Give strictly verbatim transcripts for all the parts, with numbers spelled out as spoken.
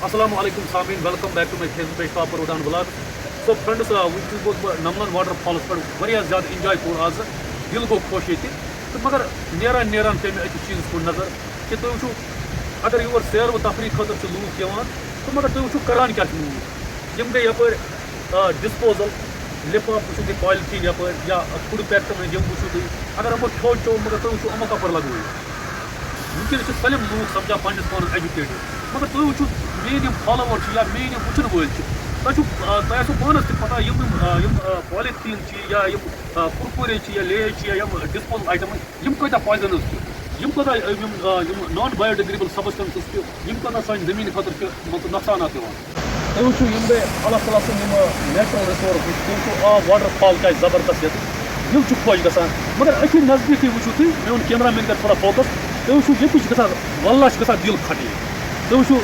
السلام علیکم سامعین، welcome back to my Facebook page Topper Udan Vlogs. So friends, آ، وٕنکیٚس گوس بہٕ نملن واٹر فالس پٮ۪ٹھ، واریاہ زیادٕ انجوے کوٚر آز، دِل گوٚو خۄش ییٚتہِ۔ تہٕ مگر نیران نیران پیٚیہِ مےٚ أکِس چیٖزس کُن نظر کہِ تُہۍ وٕچھِو، اگر یور سیر و تفریح خٲطرٕ چھِ لوٗکھ یِوان، تہٕ مگر تُہۍ وٕچھِو کران کیٛاہ چھِ لوٗکھ۔ یِم گٔے یپٲرۍ، آ، ڈسپوزل لفاف وٕچھِو تُہۍ، پالیتھیٖن یپٲرۍ یا فوڈ پیکٹن ہٕنٛدۍ یِم وٕچھِو تُہۍ۔ اگر یِمو کھیوٚو چیوٚو، مگر تُہۍ وٕچھِو یِمو کپٲرۍ لگوو یہِ۔ وٕنکیٚنَس چھِ سٲلِم لوٗکھ سَمجھان پنٛنِس پانَس ایجوکیٹڈ، مگر تُہۍ وٕچھِو، میٛٲنۍ یِم فالووَر چھِ یا میٛٲنۍ یِم وٕچھَن وٲلۍ چھِ، تۄہہِ چھُو، آ، تۄہہِ آسیو پانَس تہِ پَتہ، یِم، یِم، آ، یِم، آ، پالیتھیٖن چھِ یا یِم، آ، کُرکُرے چھِ یا لیز چھِ یا یِم ڈِسپوزل آیٹَم، یِم کۭتیٛاہ پویزنَس چھِ، یِم کۭتیٛاہ، آ، یِم، آ، یِم نان بایو ڈِگریڈیبل سبسٹنسز چھِ، یِم کۭتیٛاہ سانہِ زٔمیٖنہِ خٲطرٕ چھِ، مان ژٕ، نۄقصانات یِوان۔ تُہۍ وٕچھِو یِم گٔے اللہ تعالیٰ سٕنٛدۍ یِم نیچرل رِسورسز، تُہۍ وٕچھِو آب واٹر فال کیٛاہ زبردست ییٚتہِ، دِل چھُ خۄش گژھان۔ مگر أتھی نزدیٖکٕے وٕچھِو تُہۍ، میون کیمرہ مین کَرِ تھوڑا فوکس، تُہۍ وٕچھِو ییٚتہِ چھِ گژھان، واللہ چھِ گژھان دِل پھٹے۔ تُہۍ وٕچھِو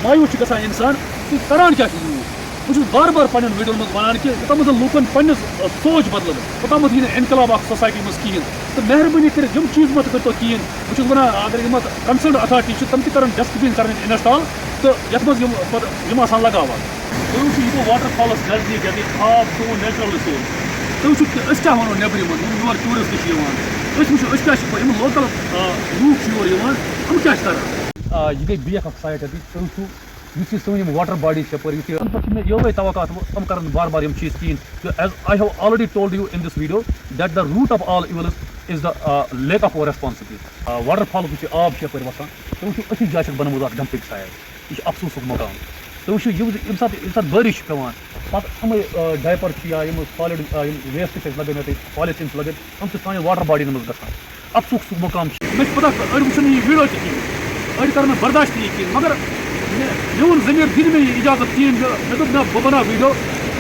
مایوس چھُ گژھان اِنسان، تُہۍ کَران کیٛاہ چھِ لوٗکھ؟ بہٕ چھُس بار بار پنٛنٮ۪ن ویٖڈیوَن منٛز وَنان کہِ یوٚتام زَن لوٗکَن پنٛنِس، آ، سونٛچ بدلہٕ، توٚتام یِیہِ نہٕ اِنقلاب اَکھ سوسایٹی منٛز کِہیٖنۍ۔ تہٕ مہربٲنی کٔرِتھ یِم چیٖز مہ کٔرۍتو کِہیٖنۍ۔ بہٕ چھُس وَنان، اگر یِم اَتھ کنسٲرنڈ اتھارٹی چھِ، تِم تہِ کَرَن ڈسٹبن کَرٕنۍ انسٹال، تہٕ یَتھ منٛز یِم پَتہٕ یِم آسان لگاوان۔ تُہۍ وٕچھِو، یہِ گوٚو واٹر فالَس نزدیٖک، ییٚتہِ آب سون نیچرل رِسورس۔ تُہۍ وٕچھِو کہِ أسۍ کیٛاہ وَنو نیٚبرِمَن، یِم یور ٹوٗرِسٹ چھِ یِوان۔ أسۍ وٕچھو، أسۍ کیٛاہ چھِ، یِم لوکل، آ، لوٗکھ چھِ یور یِوان، یِم کیٛاہ چھِ کَران؟ آ، یہِ گٔے بیٚیہِ اَکھ سایٹ اَتہِ۔ تُہۍ وٕچھِو، یُس یہِ سٲنۍ یِم واٹر باڈیٖز چھِ یَپٲرۍ، یُس یہِ، اَمہِ پٮ۪ٹھ چھِ مےٚ یِہوٚے توقع آسمُت، یِم کَرَن بار بار یِم چیٖز کِہیٖنۍ۔ تہٕ as I have already told you in this video that the root of all evil is, is the, uh, lack of responsibility. Uh, water فالُک یُس یہِ آب چھُ یَپٲرۍ وَسان، تُہۍ وٕچھِو، أتھی جایہِ چھَکھ بَنٲومٕژ اَکھ ڈمپنگ سایٹ۔ یہِ چھُ افسوسُک مقام۔ تُہۍ وٕچھِو، یہِ، ییٚمہِ ساتہٕ، ییٚمہِ ساتہٕ بٲرِش چھِ پٮ۪وان، پَتہٕ یِمَے، آ، ڈایپر چھِ یا یِم سالِڈ، آ، یِم ویسٹ چھِ اَسہِ لَگٲومٕتۍ ییٚتہِ، پالیتھیٖن چھِ لَگٲومٕتۍ، یِم چھِ سانہِ واٹر باڈی منٛز گژھان۔ افسوسُک مقام چھُ۔ مےٚ چھِ پَتہ، أڑۍ وٕچھَن نہٕ یہِ ویٖڈیو تہِ کِہیٖنۍ، أڑۍ کَرَن نہٕ برداش تہِ یہِ کِہیٖنۍ، مگر مےٚ، میون ضمیٖر دِنہٕ مےٚ یہِ اِجازت کِہیٖنۍ، مےٚ، مےٚ دوٚپ، نہ، بہٕ بَناو ویٖڈیو،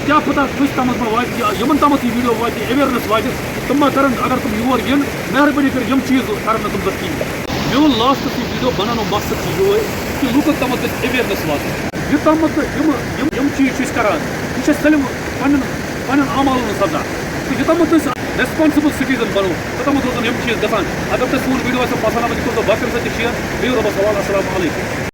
کیٛاہ پَتہ کٲنٛسہِ تامَتھ ما واتہِ یا یِمَن تامَتھ یہِ ویٖڈیو واتہِ، ایویرنیس واتہِ، تِم ما کَرَن، اگر تِم یور یِن، مہربٲنی کٔرِتھ یِم چیٖز کَرَن نہٕ تِم زَن کِہیٖنۍ۔ میون لاسٹَس یہِ ویٖڈیو بَناونُک مقصد چھُ یِہوٚے کہِ لوٗکَن تامَتھ گژھِ ایویرنیس واتٕنۍ۔ یوٚتامَتھ تہٕ یِم، یِم، یِم چیٖز چھِ أسۍ کَران، یہِ چھِ اَسہِ سٲلِم پَنٕنٮ۪ن، پَنٕنٮ۪ن اعمالَن ہٕنٛز سزا۔ تہٕ یوٚتامَتھ أسۍ ریسپانسبل سٹیزن بَنو، توٚتامَتھ روزَن یِم چیٖز گژھان۔ اگر تۄہہِ سون ویٖڈیو آسہِ پَسنٛد آمُت، یہِ کٔرۍزیو باقیَن سۭتۍ تہِ شِیَر۔ بِہِو رۄبَس حوالہٕ۔ السلام علیکم۔